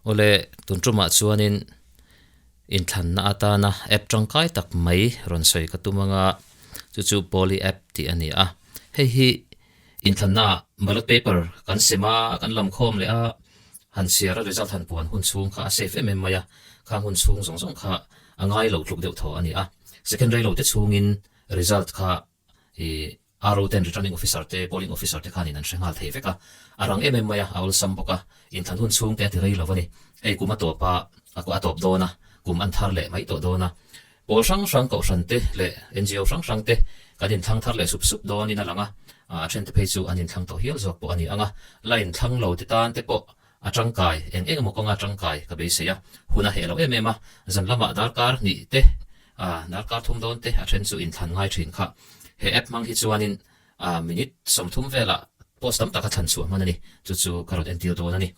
Awle, tun tumah chuanin inthlanna atana app tangkai tak mai rawn sawi ka tum anga, chu chu Poly app tih a ni a. Hei hi inthlanna ah ballot paper kan sem a, kan lam khawm leh a, han chhiar a result han puan hun chhung kha a safe em em mai a, khang hun chhung zawng zawng kha a ngai lo tluk deuh thaw a ni a. Second rei lo te chhungin result kha i RO ten Returning Officer te, Polling Officer te khanin an hre nghal thei vek a, a rang em em mai a, a awlsam bawk a, inthlan hun chhung te a ti rei lo a ni. Hei kum a tawp a, a tawp dawn a, kum an thar leh mai tawh dawn a, pawl hrang hrang kohhran te leh NGO hrang hrang te kan inthlang thar leh sup sup dawnin a lang a, a then te phei chu an inthlang tawh hial zawk pawh a ni ang a, la inthlang lo te tan te pawh a tangkai, eng eng emaw kawnga tangkai ka beisei a, hun a heh lo em em a, zan lamah darkar hnih te A, darkar thum dawn te a then chu inthlan ngai thin kha. He app hmang hi chuanin a minute 30 velah post tam tak a thlan chhuah hman a ni. Chu chu ka rawn entir dawn a ni.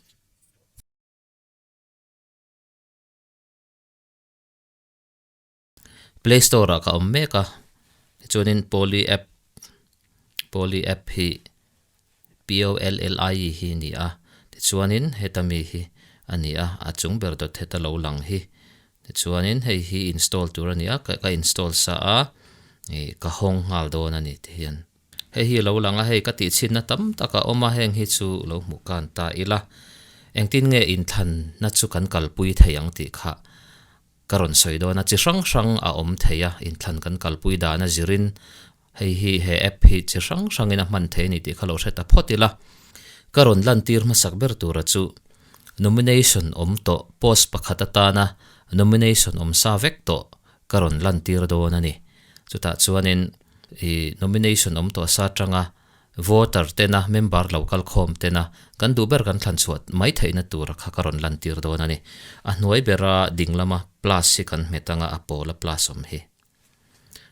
Play Store ah ka awm mek a, tichuanin Poly app, Poly app hi P-O-L-L-I-E hi a ni a, tichuanin heta mi hi a ni a, a chung ber dawt heta lo lang hi. Tichuanin hei hi install tur a ni a, ka install sa a, ih ka hawng nghal dawn a ni ti hian. Hei hi a lo lang a, hei ka tihchhinna tam tak a awm a, heng hi chu lo hmuh kan ta ila. Engtin nge inthlanna chu kan kalpui thei ang tih kha ka rawn sawi dawn a, chi hrang hrang a awm thei a, inthlan kan kalpui dan a zirin Hei hi he app hi chi hrang hrangin a hman thei a ni tih kha lo hre ta phawt ila. Ka rawn lantir hmasak ber tura chu nomination awm tawh post pakhat atana nomination awm sa vek tawh ka rawn lantir dawn a ni. Chutah chuanin i nomination awm tawh sa atanga voter tena member lo kal khawm tena kan duh ber kan thlan chhuah mai theihna tura kha ka rawn lantir dawn a ni. A hnuai bera ding lama plus hi kan hmet anga a pawla plus awm hi.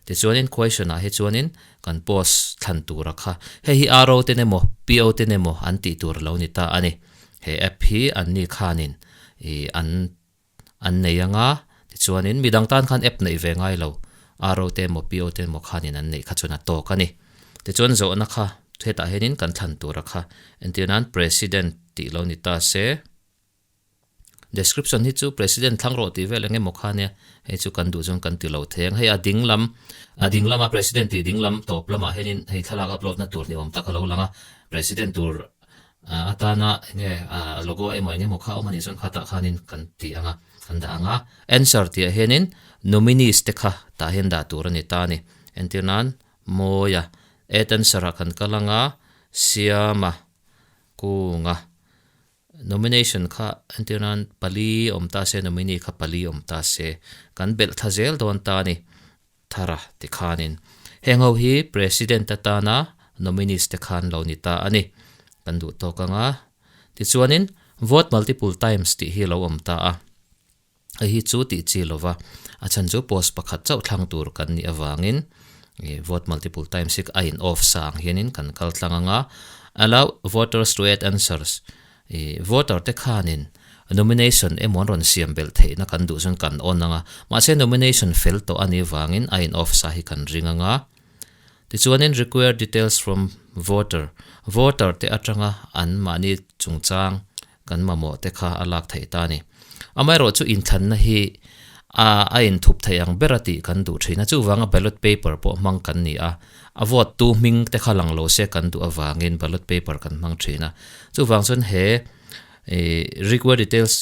Tichuanin question ah hi chuanin kan post thlan tura kha hei hi RO ten emaw PO ten emaw an tih tur a lo ni ta a ni. He app hi an ni khanin ih an an nei anga tichuanin midang tan khan app neih ve ngai lo RO te emaw PO te emaw khanin an neih kha chuan a tawk a ni. Tichuan zawhna kha hetah hianin kan thlan tura kha entir nan President tih lo ni ta se. Description hi chu President thlang rawh tih vel eng emaw kha nia, hei chu kan duh chuan kan ti lo thei ang. Hei a ding lam, a ding lama President tih ding lam tawp lamah hianin hei thlalak upload na tur ni awm tak a lo lang a, President tur atana eng nge logo emaw eng emaw kha awm a nih chuan khatah khanin kan ti ang a, kan dah ang a. Answer tih ah hianin nominees te kha tah hian dah tur a ni ta a ni. Entir nan Mawia, add answer ah kan kal ang a, Siama, Kunga. Nomination kha entir nan pali awm ta se nominee kha pali awm ta se kan belh thla zel dawn ta a ni Thara ti khanin heng ho hi President atana nominees te khan lo ni ta a ni kan duh tawk ang a tichuanin vote multiple times tih hi lo awm ta a hei hi chu tih chi lova a chhan chu post pakhat chauh thlang tur kan nih avangin ih vote multiple times hi a in off sa ang hianin kan kal tlang ang a allow voters to add answers ih voter te khanin nomination emaw an rawn siam belh theihna kan duh chuan kan on ang a mahse nomination fel tawh a nih avangin a in off sa hi kan ring ang a tichuanin require details from voter voter te atanga an mahni chungchang kan mamawh te kha a lak theih ta a ni. Amaherawh chu inthlanna hi a a inthup theih ang ber a tih kan duh thin a, chuvanga ballot paper pawh hmang kan ni a, a vote tu hming te kha lang lo se kan duh avangin ballot paper kan hmang thin a, chuvang chuan he ih require details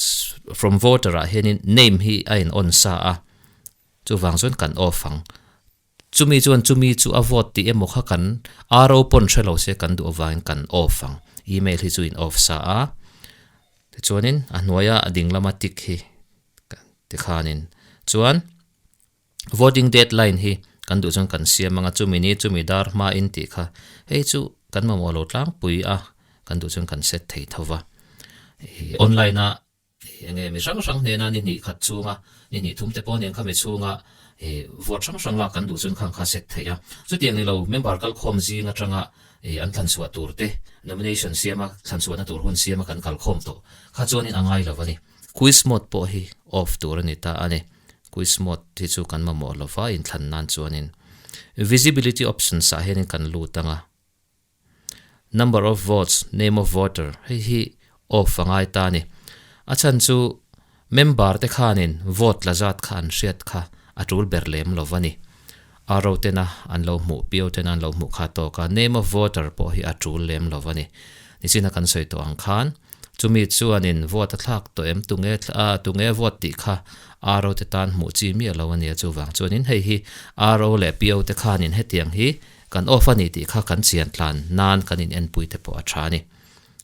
from voter ah hianin name hi a in on sa a, chuvang chuan kan off ang. Chumi chuan chumi chu a vote tih emaw kha kan RO pawn hre lo se kan duh avangin kan off ang. Email hi chu in off sa a. Tichuanin a hnuaia a ding lama tick hi tikhanin chuan voting deadline hi kan duh chuan kan siam ang a, chumi ni chumi dar hma in tih kha hei chu kan mamawh lo tlangpui a, kan duh chuan kan set thei tho va. Online a Eng nge mi hrang hrang hnena ni hnih khat chhunga ni hnih thum te pawh nen kha mi chhunga ih vote hrang hrang lak kan duh chuan khang kha set theih a. Chutiang ni lo member kalkhawm zing atanga ih an thlanchhuah tur te nomination siama thlanchhuahna tur hun siama kan kalkhawm tawh kha chuanin a ngai lo a ni. Quiz mode pawh hi off tur a ni ta a ni. Quiz mode hi chu kan mamawh lo va inthlan nan chuanin visibility options ah hianin kan lut ang a. Number of votes, name of voter, hei hi off a ngai ta a ni. A chhan chu member te khanin vote la zat kha an hriat kha a tul ber lem lo va ni. RO tena an lo hmuh, PO tena an lo hmuh kha tawk a, name of voter pawh hi a tul lem lo va ni. Nichina kan sawi tawh ang khan chumi chuanin vote a thlak tawh em tunge tunge vote tih kha RO te tan hmuh chi miah lo a nia chuvang chuanin hei hi RO leh PO te khanin hetiang hi kan off a ni tih kha kan chian tlan nan kan in enpui te pawh a tha a ni.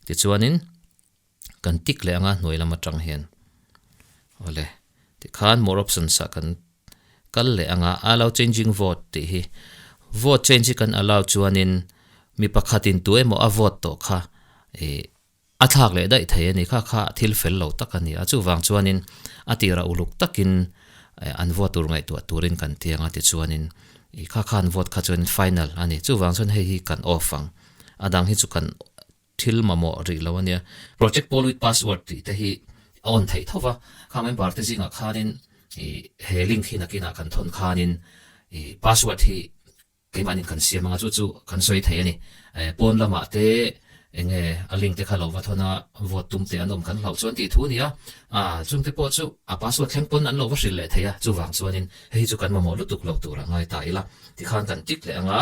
Tichuanin kan tik leh anga hnuai lam atang hian awle tikhan more options ah kan kal leh anga allow changing vote tih hi vote change hi kan allow chuanin mi pakhatin tu emaw a vote tawh kha ih a thlak leh daih thei a ni kha kha thil fel lo tak a ni a chuvang chuanin a tirah uluk takin an vote tur ngaihtuah turin kan ti anga tichuanin ih kha khan vote kha chuan final a ni chuvang chuan hei hi kan off ang a dang hi chu kan Thil mamawh rih lo a nia. Project Poll with Password tih te hi a on theih tho va, khang member te zingah khanin ih he link hi nakinah kan thawn khanin ih password hi keimahnin kan siam anga chu chu kan sawi thei a ni. Pawn lamah te eng nge a link te kha lo va thawn a vote tum te an awm kan hlauh chuan tih thu a ni a, ah chung te pawh chu a password thleng pawn an lo va hrilh leh thei a, chuvang chuanin hei hi chu kan mamawh lutuk lo tur a ngai ta ila tikhan kan tick leh anga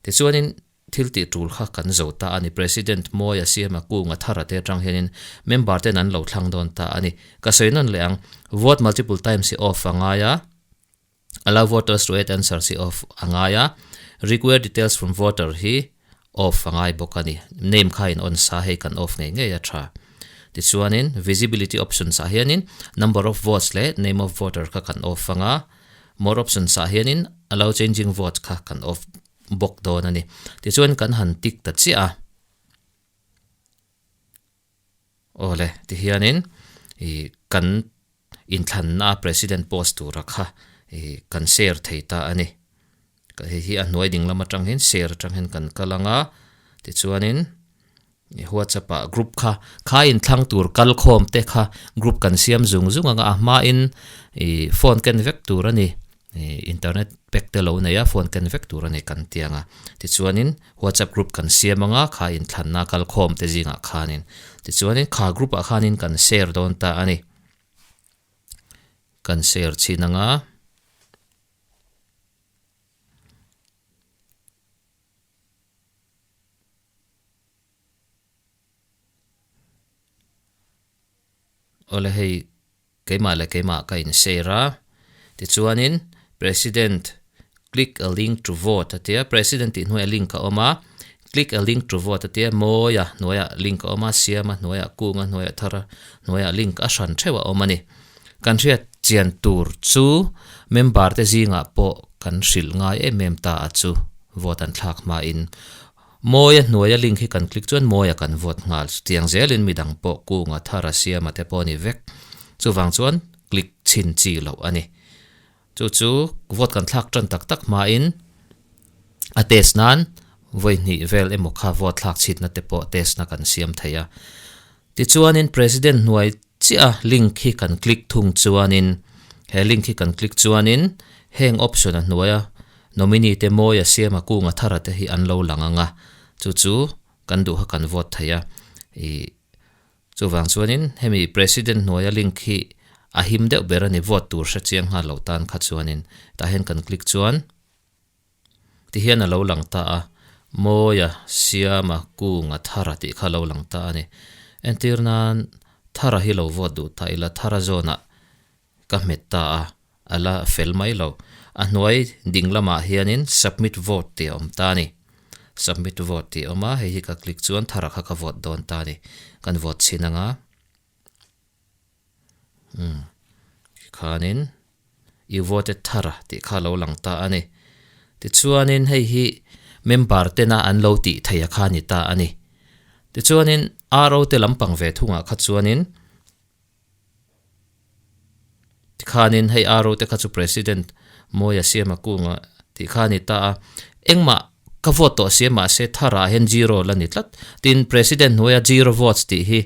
tichuanin Thil tih tul kha kan zo ta a ni. President Mawia Siama Kunga thara te atang hianin member ten an lo thlang dawn ta a ni. Ka sawi nawn leh ang, vote multiple times hi off a ngai a, allow voters to add answers hi off a ngai a, require details from voter hi off a ngai bawk a ni. Name kha in on sa hei kan off ngei ngei a tha. Tichuanin visibility options ah hianin number of votes leh name of voter kha kan off anga, more options ah hianin allow changing votes kha kan off bawk dawn a ni. Tichuan kan han tik ta chiah a. Awle, tihianin ih kan inthlanna a President post tura kha ih kan share thei ta a ni. Hei hi a hnuai ding lam atang hian share atang hian kan kal ang a, tichuanin ih WhatsApp ah group kha kha inthlang tur kal khawm te kha group kan siam zung zung ang a, a hmain ih phone ken vek tur a ni. Ih internet pack te lo nei a phone ken vek tur a ni kan ti ang a tichuanin whatsapp group kan siam ang a kha inthlanna kalkhawm te zingah khanin tichuanin kha group ah khanin kan share dawn ta a ni kan share chhin ang a. Awle hei keimah leh keimah ka in share a, tichuanin President click a link to vote a tia, President tih hnuaiah link a awm a, click a link to vote a tia, Mawia hnuaiah link a awm a, Siama hnuaiah, Kunga hnuaiah, Thara hnuaiah link a hran theuh a awm a ni. Kan hriat chian tur chu member te zingah pawh kan hrilh ngai em em ta a chu vote an thlak hmain Mawia hnuaia link hi kan click chuan Mawia kan vote nghal. Chutiang zelin midang pawh Kunga, Thara, Siama te pawh a ni vek. Chuvang chuan click chhin chi loh a ni. Chu chu vote kan thlak tan tak tak hmain a test nan vawi hnih vel emaw kha vote thlak chhitna te pawh test na kan siam thei a. Tichuanin President hnuai chiah a link hi kan click thung chuanin he link hi kan click chuanin heng option a hnuaia nominee te Mawia Siama Kunga Thara te hi an lo lang ang a, chu chu kan duh kha kan vote thei a. Ih chuvang chuanin hemi President hnuaia link hi a him deuh ber a ni vote tur hre chiang nghal lo tan kha chuanin tah hian kan click chuan Tihian a lo lang ta a, Mawia, Siama, Kunga, Thara tih kha a lo lang ta a ni. Entir nan Thara hi lo vote duh ta ila Thara zawnah ka hmet ta a, a la fel mai lo. A hnuai ding lamah hianin Submit Vote tih a awm ta a ni. Submit Vote tih a awm a, hei hi ka click chuan Thara kha ka vote dawn ta a ni. Kan vote chhin anga. Umm khanin i vote thar tih kha lo lang ta a ni. Tichuanin hei hi member tena an lo tih theih a kha ni ta a ni. Tichuanin RO te lampang ve thungah kha chuanin tikhanin hei RO te kha chu President Mawia Siama Kunga tih kha ni ta a. Engmah ka vote tawh sia mahse tharah hian zero la ni tlat. Tin President hnuaia zero votes tih hi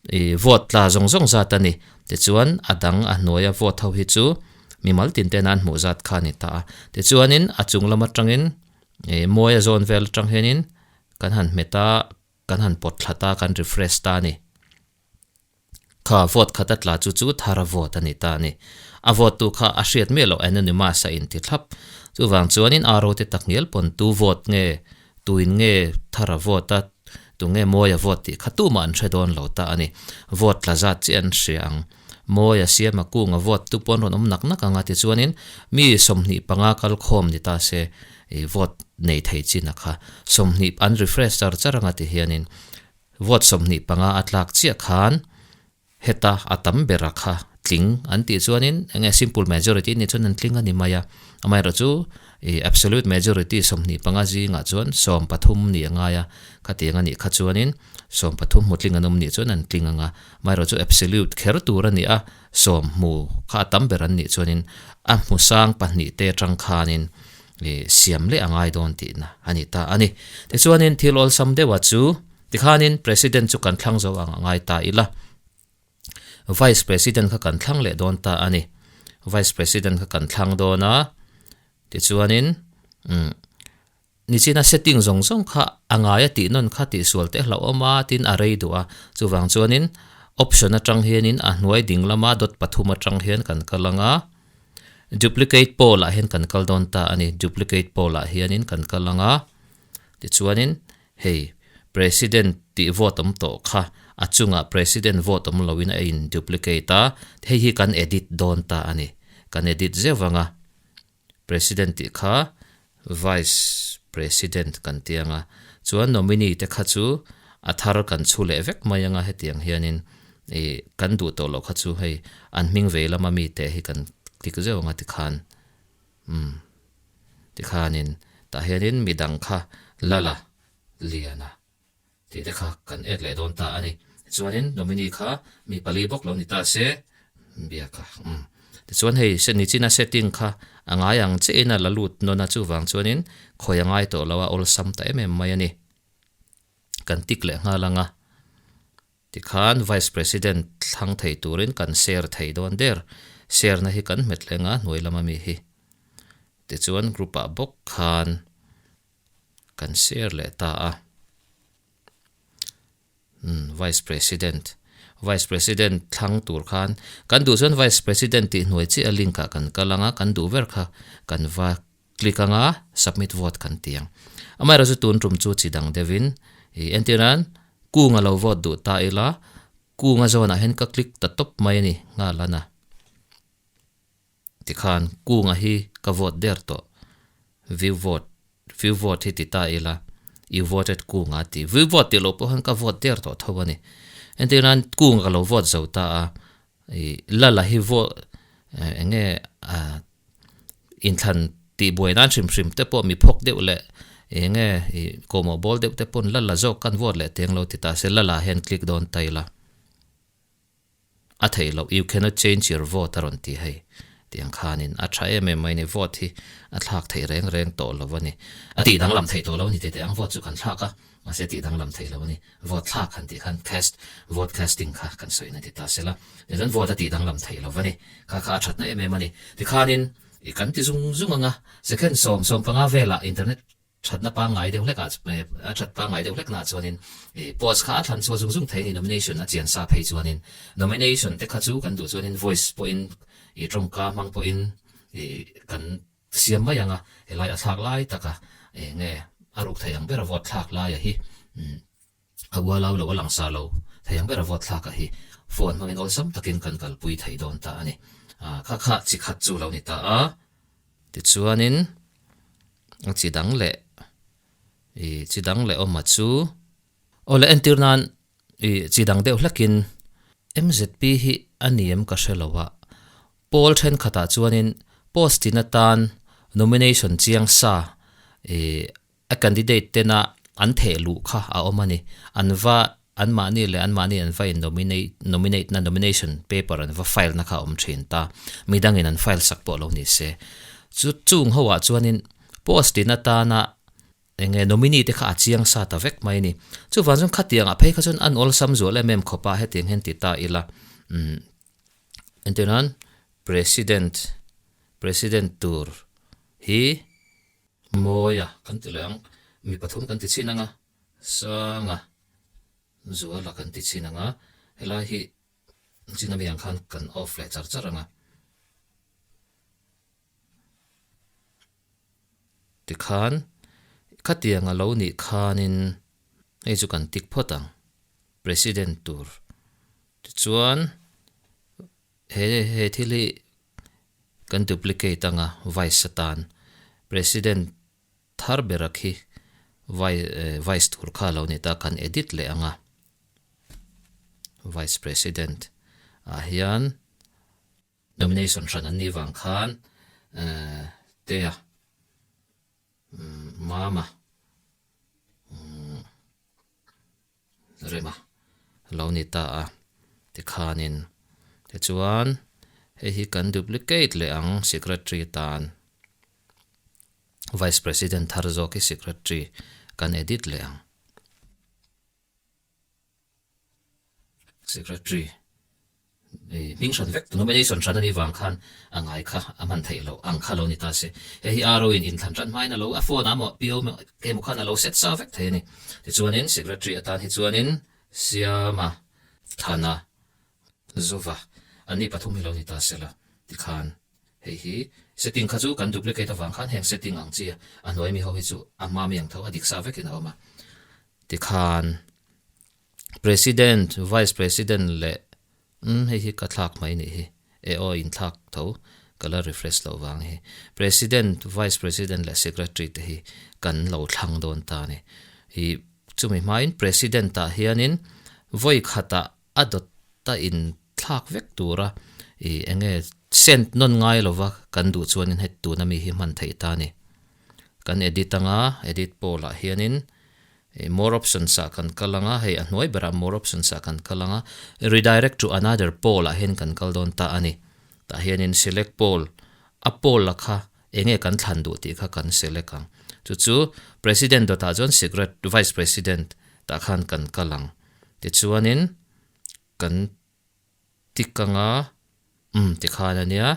I vote tla zawng zawng zat a ni. Tichuan a dang a hnuaia vote ho hi chu mimal tin tena an hmuh zat kha a ni ta a. Tichuanin a chung lam atangin i Mawia zawn vel atang hianin kan han hmet a, kan han pawt thla ta, kan refresh ta a ni. Kha vote khat a tla chu chu Thara vote a ni ta a ni. A vote tu kha a hriat miah loh anonymous a inti thlap. Chuvang chuanin RO te takngial pawn tu vote nge, tuin nge Thara vote a, tunge Mawia vote tih kha tumah an hre dawn lo ta a ni. Vote tla zat chiah an hria ang. Mawia siama kunga vote tu pawn rawn awm nak nak ang a tichuanin mi 25 kal khawm ni ta se i vote nei thei chin a kha. 20 an refresh char char anga ti hianin Vote 25 a tlak chiah khan heta a tam ber a kha tling an tih chuanin eng nge simple majority nih chuan an tling a ni mai a, amaherawhchu ih absolute majority 25 zingah chuan 13 nih a ngai a, khatiang a nih kha chuanin 13 hmu tling an awm nih chuan an tling ang a, amaherawhchu absolute kher tur a ni a, sawm hmu kha a tam ber an nih chuanin a hmu sang pahnih te atang khanin ih siam leh a ngai dawn tihna a ni ta a ni. Tichuanin thil awlsam deuha chu tikhanin President chu kan thlang zo ang a ngai ta ila, Vice President kha kan thlang leh dawn ta a ni. Vice President kha kan thlang dawn a, tichuanin umm nichina setting zawng zawng kha a ngai a tih nawn kha tihsual teh hlauhawm a tin a rei duh a, chuvang chuanin option atang hianin a hnuai ding lama dot pathum atang hian kan kal ang a, Duplicate poll ah hian kan kal dawn ta a ni. Duplicate poll ah hianin kan kal ang a, tichuanin hei President tih vote awm tawh kha a chungah President vote awm loin a in duplicate a, hei hi kan edit dawn ta a ni. Kan edit zeuh vang a, President tih kha Vice President kan ti ang a, chuan nominee te kha chu a thar kan chhu leh vek mai ang a hetiang hianin ih kan duh tawh loh kha chu hei an hming vei lama mite hi kan click zeuh ang a tikhan umm tikhanin tah hianin midang kha lala liana tih te kha kan add leh dawn ta a ni. Tichuanin nominee kha mi pali bawk lo ni ta se biak a umm. Tichuan hei nichina setting kha a ngai ang che in a la lut nawn a chuvang chuanin khawi a ngai tawh lo a awlsam ta em em mai a ni. Kan tick leh nghal ang a. Tikhan Vice President thlang thei turin kan share thei dawn der. Share na hi kan hmet leng a hnuai lama mi hi. Tichuan group ah bawk khan Kan share leh ta a. Umm Vice President. Vice President thlang tur khan kan duh chuan Vice President tih hnuai chiah a link ah kan kal ang a, kan duh ber kha kan va click ang a, submit vote kan ti ang. Amaherawhchu tun tum chu chi dang deuhin ih entir nan kung a lo vote duh ta ila, kung a zawnah hian ka click ta tawp mai a ni nghal a na. Tikhan kunga hi ka vote der tawh. View vote, view vote hi ti ta ila, you voted kunga a ti. View vote tih loh pawh khan ka vote der tawh tho a ni. Entir nan kunga ka lo vote zo ta a, ih lala hi vote eng nge ah inthlan tih buai nan hrim hrim te pawh mi phawk deuh leh eng nge ih kawhmawh bawl deuh te pawn lala zawk kan vote leh teng lo ti ta se lala hian click dawn ta ila. A theih loh, you cannot change your vote a rawn ti hei. Tiang khanin a tha em em mai ni, vote hi a thlak theih reng reng tawh lo a ni. A tih danglam theih tawh lo a ni tete ang, vote chu kan thlak a, mahse a tih danglam theih lo a ni. Vote thlak han tih khan cast, vote casting kha kan sawi na ti ta sela, tichuan vote a tih danglam theih lo a ni. Kha kha a thatna em em a ni. Tikhanin kan ti zung zung ang a, second sawm, sawmpanga velah internet Thatna pangngai deuh hlekah a that pangngai deuh hleknaah chuanin post kha a thlan chhuah zung zung thei a ni nomination a chian sa phei chuanin nomination te kha chu kan duh chuanin voice pawhin ih tawngka hmang pawhin ih kan siam mai ang a helai a thlak lai taka eng nge a ruk thei ang ber a vote thlak laia hi a ualau lo a langsar lo thei ang ber a vote thlak a hi phone hmangin awlsam takin kan kalpui thei dawn ta a ni kha kha chi khat chu lo ni ta a tichuanin. A chi dang leh ih chi dang leh awm a chu aw le entir nan ih chi dang deuh hlakin M_Z_P hi a ni em ka hre lo a pawl thenkhatah chuanin post tin atan nomination chiang sa ih a candidate tena an theh luh kha a awm a ni an va Anmahni leh anmahni an va in nominate nominate na nomination paper an va file na kha a awm thin ta. Midangin an file sak pawh lo ni se. Chu chung ho ah chuanin post tin atana eng nge nominee te kha a chiang sa ta vek mai a ni. Chuvang chuan khatiang ah phei kha chuan an awlsam zual em em khawp a hetiang hian ti ta ila umm entir nan president president tur hi Mawia kan ti leh ang mi pathum kan ti chhin ang a. Sanga zuala kan ti chin ang a, helai hi Chin ami ang khan kan off leh char char ang a. Tikhan khatiang a lo nih khanin hei chu kan tik phawt ang President tur. Tichuan he he thil hi kan duplicate anga Vice atan President thar bera khi Vice tur kha a lo ni ta kan edit leh anga Vice President ah hian Nomination hran an nih vang khan Tea, Mama, Rema lo ni ta a tikhanin tichuan hei hi kan duplicate leh ang Secretary tan Vice President thar zawk hi Secretary kan edit leh ang. Secretary hming hran vek nomination hran a nih vang khan a ngai kha a hman theih loh ang kha lo ni ta se. Hei hi RO in inthlan tan hmain a lo a phone ah maw PO emaw khan a lo set sa vek thei a ni. Tichuanin Secretary atan hi chuanin Siama Thana Zova an ni pathum hi lo ni ta sela tikhan hei hi setting kha chu kan duplicate avang khan heng setting ang chi a hnuai mi ho hi chu a hma mi ang tho a dik sa vekin a awm a. Tikhan President, Vice President leh umm hei hi ka thlak mai nih hi, e aw in thlak tho ka la refresh loh vang hi. President, Vice President leh Secretary te hi kan lo thlang dawn ta a ni. I chumi hmain President ah hianin vawi khatah a dawt a in thlak vek tura i enge send nawn ngai lova kan duh chuanin heti tuna mi hi hman theih ta a ni. Kan edit anga edit pawlah hianin ih more options ah kan kal anga hei a hnuai berah more options ah kan kal anga redirect to another poll ah hian kan kal dawn ta a ni. Tah hianin select poll a poll a kha enge kan thlan duh tih kha kan select ang. Chu chu president dawtah chuan secret vice president tah khan kan kal ang. Tichuanin kan tik anga umm tikhan a nia.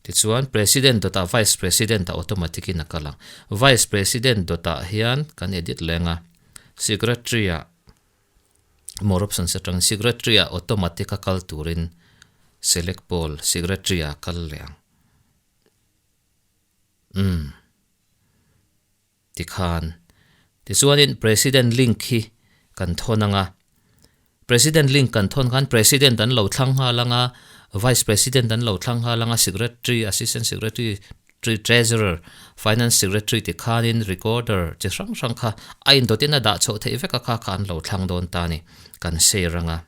Tichuan President dawtah Vice President ah automatic in a kal ang. Vice President dawtah hian kan edit leng a, Secretary ah more options atangin Secretary ah automatic a kal turin select poll Secretary ah kal leh ang. Umm. Tikhan. Tichuanin President link hi kan thawn ang a. President link kan thawn khan President an lo thlang nghal ang a, Vice President an lo thlang nghal ang a, Secretary, Assistant Secretary, Treasurer, Finance Secretary tikhanin Recorder chi hrang hrang kha a indawtin a dah chhoh theih vek a kha kha an lo thlang dawn ta a ni. Kan share ang a.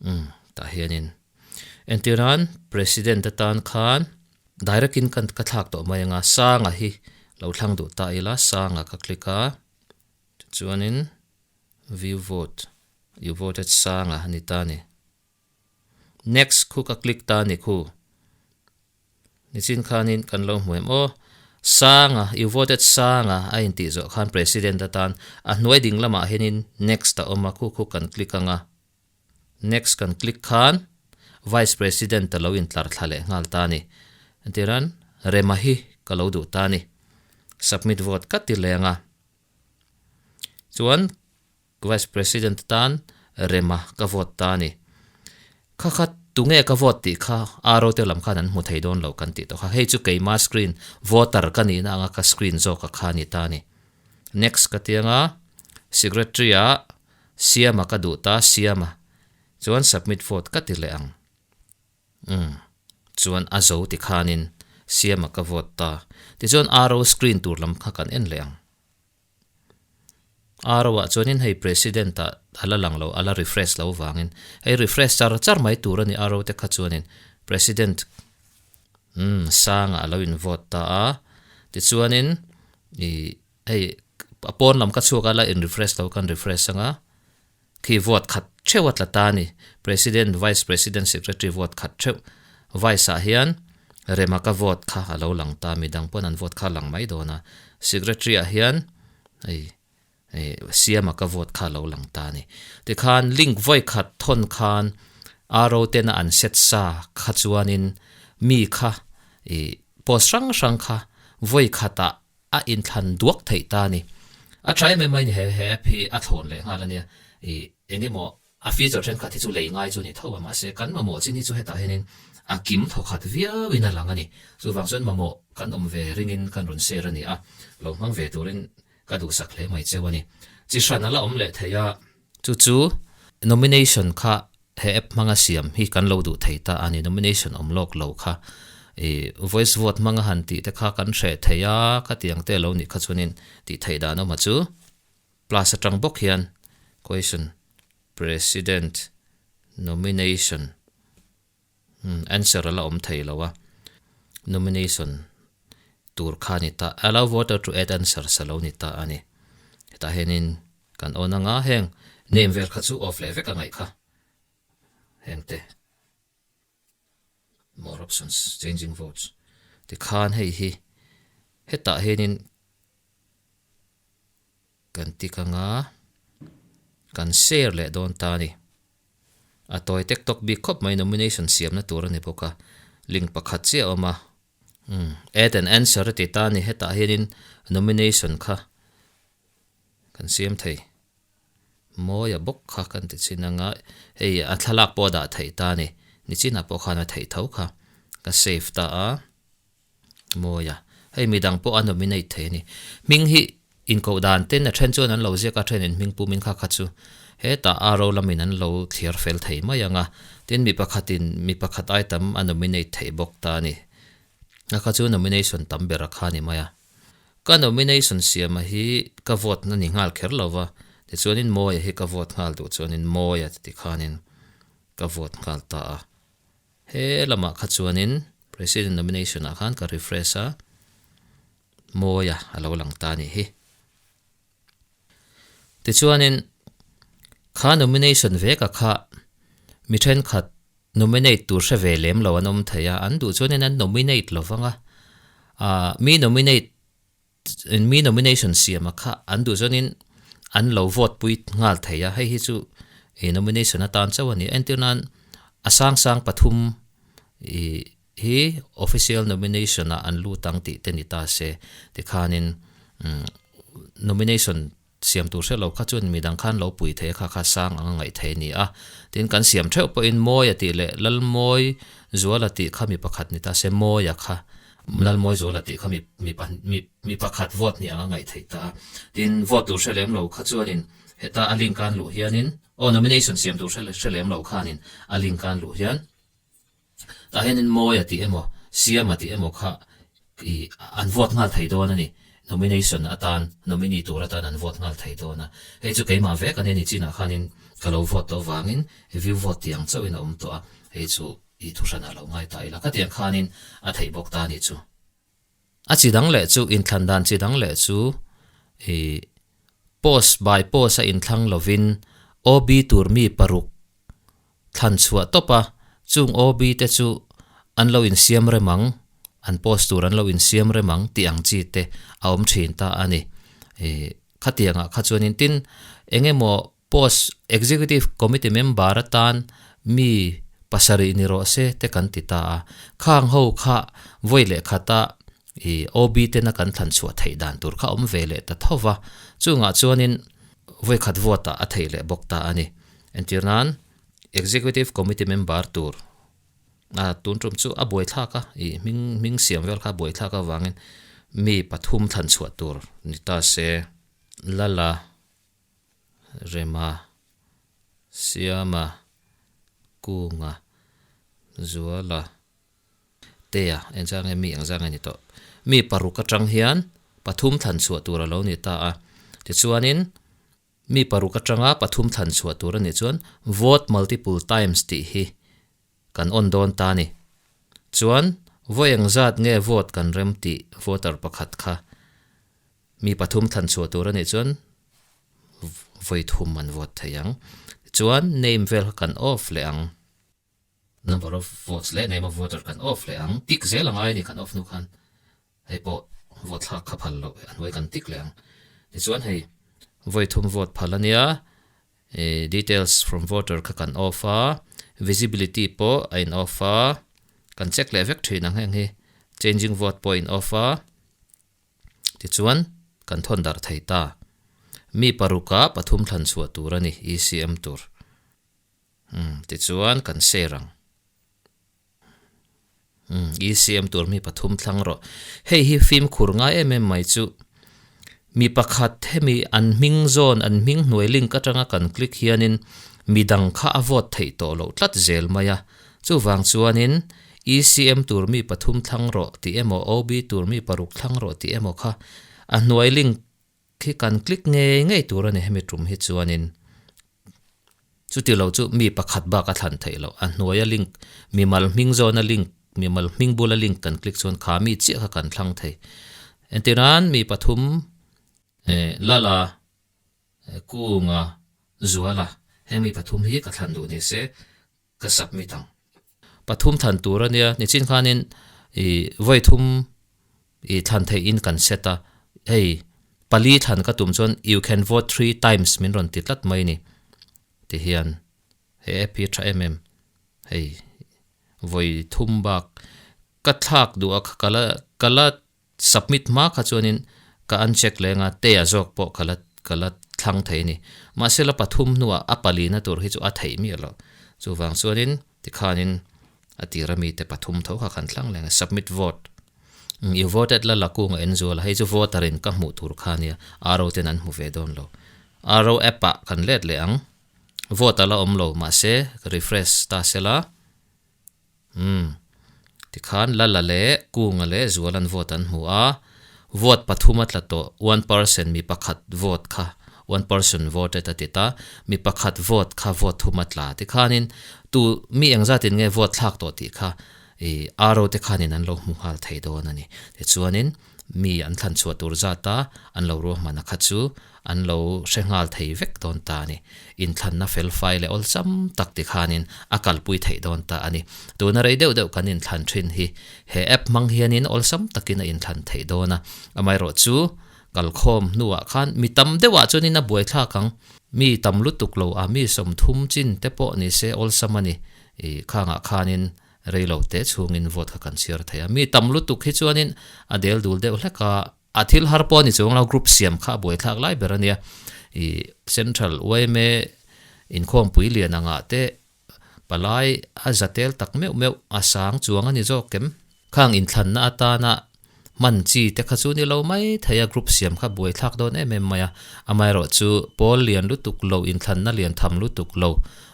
Umm tah hianin entirnan President atan khan direct in ka thlak tawh mai anga Sanga hi lo thlang duh ta ila Sanga ka click a tichuanin view vote you voted Sanga a ni ta a ni next khu ka click ta a ni khu. Nichin khanin kan lo hmu em aw. Sanga, you voted Sanga a intih zawh khan President atan a hnuai ding lamah hianin next a awm a, khu khu kan click ang a. Next kan click khan Vice President a lo intlar thla leh nghal ta a ni. Entiran Rema hi ka lo duh ta a ni. Submit vote ka ti leng a. Chuan Vice President atan Rema ka vote ta a ni. Kha kha tunge ka vote tih kha RO te lam khan an hmu thei dawn lo kan tih tawh kha. Hei chu keima screen voter ka nihna anga ka screen zawk a kha a ni ta a ni. Next ka ti anga Secretary ah Siama ka duh ta Siama chuan submit vote ka ti leh ang. Umm chuan a zo ti khanin Siama ka vote ta. Tichuan RO screen tur lam kha kan en leh ang. RO ah chuanin hei President ah a la lang lo, a la refresh lo vangin hei refresh char char mai tur a ni RO te kha chuanin President umm sangah a lo in vote ta a, tichuanin ih hei a pawn lam ka chhuak a la in refresh lo kan refresh anga khi vote khat theuh a tla ta a ni, President, Vice President, Secretary vote khat theuh Vice ah hian Rema ka vote kha a lo lang ta, midang pawn an vote kha a lang mai dawn a, Secretary ah hian hei hei Siama ka vote kha a lo lang ta a ni. Tikhan link vawi khat thawn khan RO tena an set sa kha chuanin mi kha ih post hrang hrang kha vawi khatah a inthlan duak theih ta a ni. A tha em em mai ni he he app hi a thlawn leh nghal a nia. Ih eng emaw A feature thenkhat hi chu lei ngai chu a ni tho a, mahse kan mamawh chin hi chu hetah hianin a kim thawkhat viauin a lang a ni. Chuvang chuan mamawh kan awm ve ringin kan rawn share a ni a, lo hmang ve turin ka duhsak hle mai cheu a ni. Chi hran a la awm leh thei a. Chu chu nomination kha he app hmanga siam hi kan lo duh thei ta a ni, nomination awm lawk lo kha i voice vote hmanga han tih te kha kan hreh thei a, khatiang te lo nih kha chuanin tih theih dan awm a chu. Plus atang bawk hian question president nomination answer a la awm thei lo a, nomination tur kha a ni ta, allow voter to add answers a lo ni ta a ni. Hetah hianin kan awn anga heng name vel kha chu off leh vek a ngaih kha heng te more options changing votes tikhan hei hi hetah hianin Kan tik anga kan share leh dawn ta a ni. A tawi tek tawk bik khawp mai nomination siamna tur a ni bawk a, link pakhat chiah a awm a. Umm add an answer a ti ta a ni, hetah hianin nomination kha kan siam thei. Mawia bawk kha kan ti chin anga hei a thlalak pawh a dah theih ta a ni, nichinah pawh khan a theih tho kha ka save ta a. Mawi a, hei midang pawh a nominate thei a ni. Hming hi inkoh dan ten a then chuan an lo ziak a, then in hming pumin kha kha chu hetah a ro lamin an lo thliar fel thei mai ang a, tin mi pakhatin mi pakhat ai tam a nominate theih bawk ta a ni. A kha chu nomination tam ber a kha a ni mai a. Ka nomination siama hi ka vote na ni nghal kher lo va, tichuanin Mawia hi ka vote nghal duh chuanin Mawia ti khanin ka vote nghal ta a. He lamah kha chuanin President nomination ah khan ka refresh a, Mawia a lo lang ta a nih hi. Tichuanin kha nomination veka kha mi thenkhat nominate tur hre ve lem lo an awm thei a, an duh chuanin an nominate lo vang a, ah mi nominate mi nomination siam a kha an duh chuanin an lo vote pui nghal thei a, hei hi chu ih nomination atan chauh a ni. Entir nan a sang sang pathum ih hi official nomination ah an lut ang tih te ni ta se tikhanin umm nomination siam tur hre lo kha chuan midang khan lo pui thei a kha kha sang ang a ngaih thei a ni a. Tin kan siam theuh pawhin Mawia tih leh Lalmawi Zuala tih kha mi pakhat ni ta se Mawia kha Lalmawi Zuala tih kha mi mi mi mi pakhat vote ni ang a ngaih theih ta a. Tin vote tur hre lem lo kha chuanin heta a link an luh hianin aw nomination siam tur hre hre lem lo khanin a link an luh hian Tah hianin Mawia tih emaw, Siama tih emaw kha ih an vote nghal thei dawn a ni. Nomination atan, nominee tur atan an vote nghal thei dawn a. Hei chu keimah vek a nia ni chinah khanin ka lo vote tawh avangin view vote tih ang chauhin a awm tawh a, hei chu ih thuhranah lo ngai ta ila. Khatiang khanin a theih bawk ta a nih chu. A chi dang leh chu, inthlan dan chi dang leh chu ih post by post a inthlang lovin OB tur mi paruk thlan chhuah tawp a, chung OB te chu an lo insiam rem ang, an post tur an lo insiam rem ang tih ang chi te a awm thin ta a ni. Ih khatiangah kha chuanin tin eng emaw post executive committee member atan mi pasarih ni rawh se te kan ti ta a, khang ho kha vawi leh khata ih OB tena kan thlan chhuah theih dan tur kha awm ve leh ta tho va, chungah chuanin vawi khat vote ah a theih leh bawk ta a ni. Entir nan Executive Committee member tur a tun tum chu a buaithlak a, ih hming hming siam vel kha a buaithlak avangin mi pathum thlan chhuah tur ni ta se, Lala, Rema, Siama, Kunga, Zuala, Tea, engzang nge mi engzang nge ni tawh. Mi paruk atang hian pathum thlan chhuah tur a lo ni ta a, tichuanin Mi paruk atanga pathum thlan chhuah tur a nih chuan vote multiple times tih hi kan on dawn ta a ni. Chuan vawi engzat nge vote kan rem tih voter pakhat kha mi pathum thlan chhuah tur a nih chuan vawi thum an vote thei ang. Tichuan name vel kha kan off leh ang. Number of votes leh name of voter kan off leh ang. Tick zel a ngai a ni kan off hnu khan. Hei pawh vote thlak kha phal loh a hnuai kan tik leh ang. Tichuan hei vawi thum vote phal a nia, ih details from voter kha kan off a, visibility pawh a in off a, kan check leh vek thin ang heng hi, changing vote pawh a in off a, tichuan kan thawn darh thei ta. Mi parukah pathum thlan chhuah tur a ni, ECM tur. Umm tichuan kan share ang. Umm ECM tur mi pathum thlang rawh. Hei hi fimkhur ngai em em mai chu mi pakhat hemi an hming zawn an hming hnuai link atanga kan click hianin midang kha a vote theih tawh loh tlat zel mai a. Chuvang chuanin ECM tur mi pathum thlang rawh tih emaw OB tur mi paruk thlang rawh tih emaw kha a hnuai link khi kan click ngei ngei tur a ni hemi tum hi chuanin chuti lo chu mi pakhat bak a thlan theih loh a hnuaia link mimal hming zawna link mimal hming bula link kan click chuan kha mi chiah kha kan thlang thei entirnan mi pathum eh lala kunga zuala hemi pathum hi ka thlan duh ni se ka submit ang. Pathum thlan tur a nia, nichin khanin ih vawi thum ih thlan theih in kan set a, hei pali thlan ka tum chuan you can vote three times min rawn ti tlat mai ni ti hian he app hi a tha em em, hei vawi thum bak ka thlak duh a ka la ka la Submit hma kha chuanin ka uncheck leng a, Tea zawk pawh ka la ka la thlang thei a ni. Mahse la pathum hnuah a palina tur hi chu a theih miah lo. Chuvang chuanin tikhanin a tira mite pathum tho kha kan thlang leng a, Submit vote. You voted la la kunga en zual a, hei chu voter in ka hmuh tur kha nia, RO ten an hmu ve dawn lo. RO app ah kan let leh ang. Vote a la awm lo, mahse ka refresh ta sela. Umm. Tikhan Lala leh Kunga leh Zualan vote an hmu a, vote pathum a tla tawh, one person mi pakhat vote kha one person voted a ti ta, mi pakhat vote kha vote thum a tla. Tikhanin tu mi engzatin nge vote thlak tawh tih kha ih RO te khanin an lo hmu nghal thei dawn a ni. Tichuanin mi an thlan chhuah tur zata an lo ruahman a kha chu an lo hre nghal thei vek dawn ta a ni. Inthlanna fel fai leh awlsam tak ti khanin a kalpui theih dawn ta a ni. Tuna rei deuh deuh kan inthlan thin hi he app hmang hianin awlsam takin a inthlan theih dawn a. Amaherawh chu kalkhawm hnuah khan mi tam deuhah chuanin a buaithlak ang. Mi tam lutuk lo a mi sawmthum chin te pawh ni se awlsam a ni. Ih khangah khanin rei lo te chhungin vote kha kan chhiar thei a. Mi tam lutuk hi chuanin a del dul deuh hlek a. A thil har pawh a ni chuang lo, group siam kha a buaithlak lai ber a nia. Ih Central yma inkhawmpui lian angah te palai a za tel tak meuh meuh a sang chuang a ni zawk kem. Khang inthlanna atana hman chi te kha chu ni lo mai thei a, group siam kha buaithlak dawn em em mai a. Amaherawh chu pawl lian lutuk lo, inthlanna lian tham lutuk lo,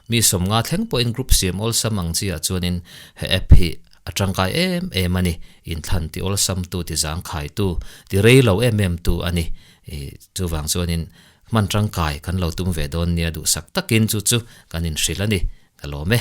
mi sawmnga thleng pawhin group siam awlsam ang chi ah chuanin he app hi A tangkai em em a ni. Inthlan ti awlsamtu, ti zangkhaitu, ti rei lo em em tu a ni. I chuvang chuanin hman tangkai kan lo tum ve dawn nia duhsak takin chu chu kan inhrilh a ni. Ka lawm e.